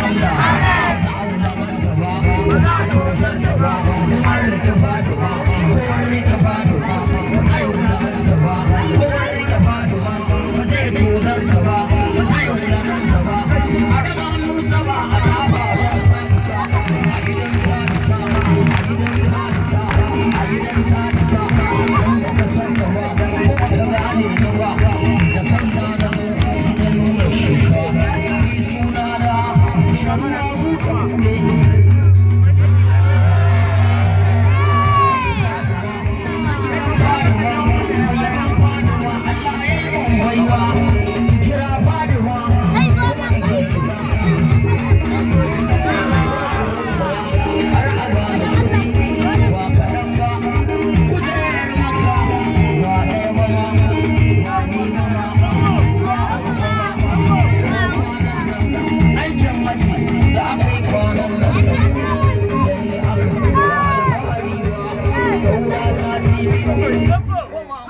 Allah. Ba za a wulakanta ba, ba za a tozarta ba. In an riƙe Fatima, ko an riƙe Fatima, ba za a wulakanta ba. Ko an riƙe Fatima, ba zai tozarta ba, ba zai wulakanta ba. A daga hannu sama a tafa ta isa, a gidan ta isa, a gidan ta isa, a gidan ta isa. In baka san da ba, ko baka gane ni ba, da kanka na zo gidan nuna sheka. Ni suna na Sharuna Buta Kule. Saura sati biyu.